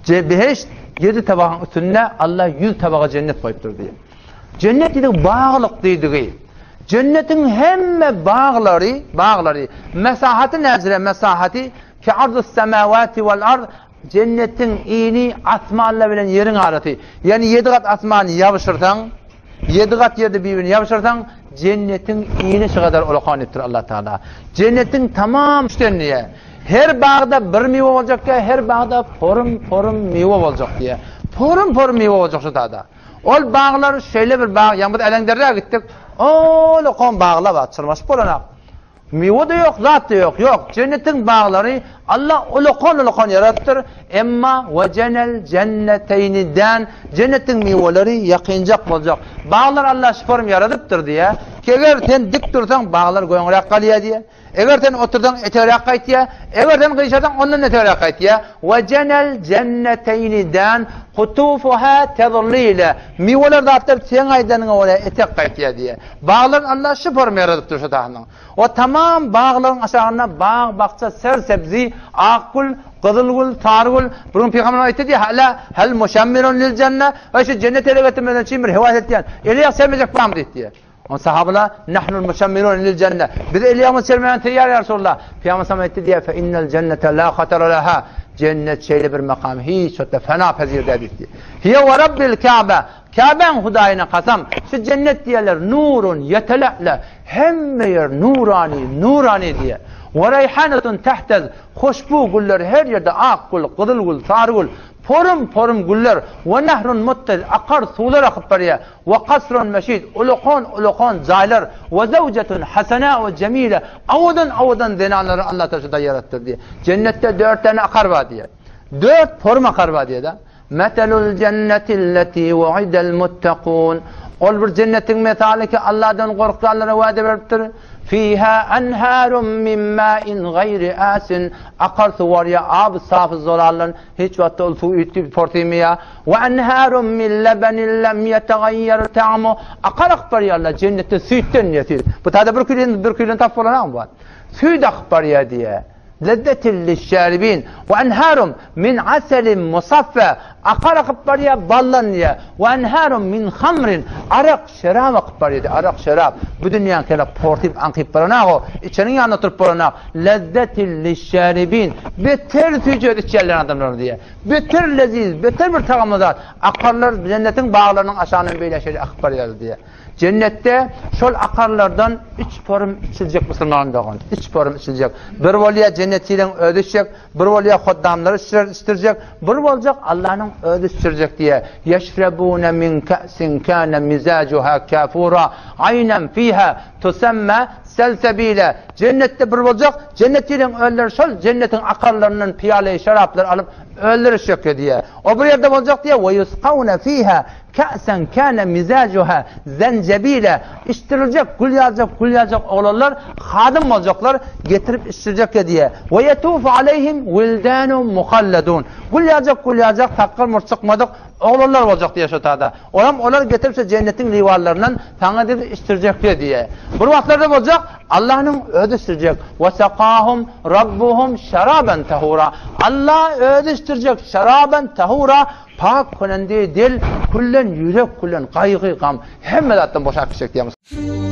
Behişt ýedi tabagyň üstünde Allah 100 tabaga jennet goýupdyr diýýär. Jennet diýdigi baglyk diýdigi. Jennetiň hemme baglary, baglary, mesahaty näzire mesahaty ki arzus semawati wal ard jennetiň ini asmanlar bilen ýeriň arasy. Ýani ýedi gat asmany ýabyşyrsaň, ýedi gat ýerde bir-birini ýabyşyrsaň, jennetiň ini şu gadar ulakan diýipdir Allah Taala. Jennetiň tamam üçden diýýär. Her bagda bir miwe boljak diýýär, her bagda porum-porum miwe boljak diýýär. Porum-porum miwe boljak şu tada. Ol baglar şeýle bir bag, ýaňy biz Äleňderä gitdik. Ol-okan baglar bar, çyrmaşyp bolanak. Miwe-de ýok, zat-da ýok. Ýok, jennetiň baglary Allah ulakan-ulakan ýaradypdyr. Emma we jenel jenneteýni dan, jennetiň miweleri ýakynjak boljak. Baglar Allah şu form ýaradypdyr diýýär. Eger sen dik dursaň, baglar göňräk galýar diýýär. Eger sen otursaň etegräk gaýtýar, eger sen gyşarsaň ondan etegräk gaýtýar. We jenel jenneteýni dan kutufuha tezlile. Miweler zatlar seň aýdanyňa görä etek gaýtýar diýýär. Baglaryny Allah şu forma ýaradypdyr şu taýynyň. O tamam baglaryň aşagynda bag-bakja ser-sebzi, ak gül, gyzyl gül, sary gül. Bir gün Pygamberimiz aýtdy diýýär, Hala hal muşammirun lil jenne? Eý şu jennete ele getirmezden üçin bir hewas etýän. Eli ýag sermejek barmy diýdi diýýär. Onda sahabalar, Nahnul muşammirun lil jenne. Biz el ýagymyzy çelmäge taýýar ýa Resulallah. Pygamber sallam aýtdy diýýär, Fe innel jennete la hatara laha. Jennet şeýle bir makam, hiç wagtda fena pezir däl diýdi. Hiýe we Rabbil Käbe. Käbäň Hudaýyna kasam, şu jennet diýerler, nurun ýetele'le, hemme ýer nurany, nurany diýer. We reýhanetun tehtez, hoşbu güller her ýerde ak gül, gyzyl gül, sary gül, porum-porum güller, we nehrun muttez, akar suwlar akyp barýar. We kasrun meşid, ulakan-ulakan jaýlar, we zewjetun hasenâ'u jemile, owadan-owadan zenanlary Allah Tagala şurada ýaratdyr diýýär. Jennetde dört däne akar bar diýýär. Dört porum akar bar diýýär-de. Meselul jennetilleti wu'idel muttakun. Ol bir jennetiň mesaly ki Allahdan gorkýanlara wada beripdir. Fiha enharun min ma'in gaýri asin. Akar suw bar ýa aby safy zolaldan hiç wagtda ol suw üýtgüp porsymaýar. We enharun min lebenin lem ýetagaýýer ta'mu. Akar akyp barýar Allah jennetde süýtden diýýär süýt. Bu taýda bir küýlen bir küýlen tapyp bolanok bu. Süýt akyp barýar diýýär. Lezzetin lişşaribin. We enharun min aselin musaffa. Akar akyp barýar baldan diýýär. We enharun min hamrin. Arak, şerap akyp barýar diýýär. Arak, şerap. Bu dünýäň kele porsyp aňkyp baranok o. Içeniň ýanynda oturyp bolanok. Lezzetin lişşaribin. Beter süýji içýärler adamlar diýýär. Beter leziz, beter bir tagamly zat. Akarlar jennetiň baglarynyň aşagyndan beýle şeýle akyp barýar diýýär. Jennetde şol akarlardan üç porum içiljek musulman dogan. Üç porum içiljek. Bir bolýar jennetçileriň özi içjek, bir bolýar hoddamlary içirer, içdirjek, bir boljak Allanyň özi içdirjek diýýär. Ýeşrebune min ka'sin kana mizajuha kafura aynan fiha tusamma Selsebile, jennetde bir boljak, jennetçileriň özleri şol jennetiň akarlaryndan pyýalaýy şeraplar alyp, özleri içjek diýýär. O bir ýerde boljak diýýär, we ýusgawne fiha ka'sen kana mizajuha zenjebile, içdiriljek, gül ýaljak, gül ýaljak oglanlar hadym boljaklar, getirip içdirjek diýýär. We ýetufu aleýhim wildanun muhalladun, gül ýaljak, gül ýaljak, sakgal-murt çykmadyk Oglanlar boljak diýýär şo tada. Olam olar getirip şu jennetiň liwanlaryndan saňa diýip içdirjekdi diýýär. Bir wagtlarda boljak, Allanyň özi içdirjek. Wa sakahum rabbuhum şaraban tahura. Alla özi içdirjek şaraban tahura, pak külendi dil, küllen ýürek küllen gaýgy gam hemme zatdan boşap gitjek diýýär.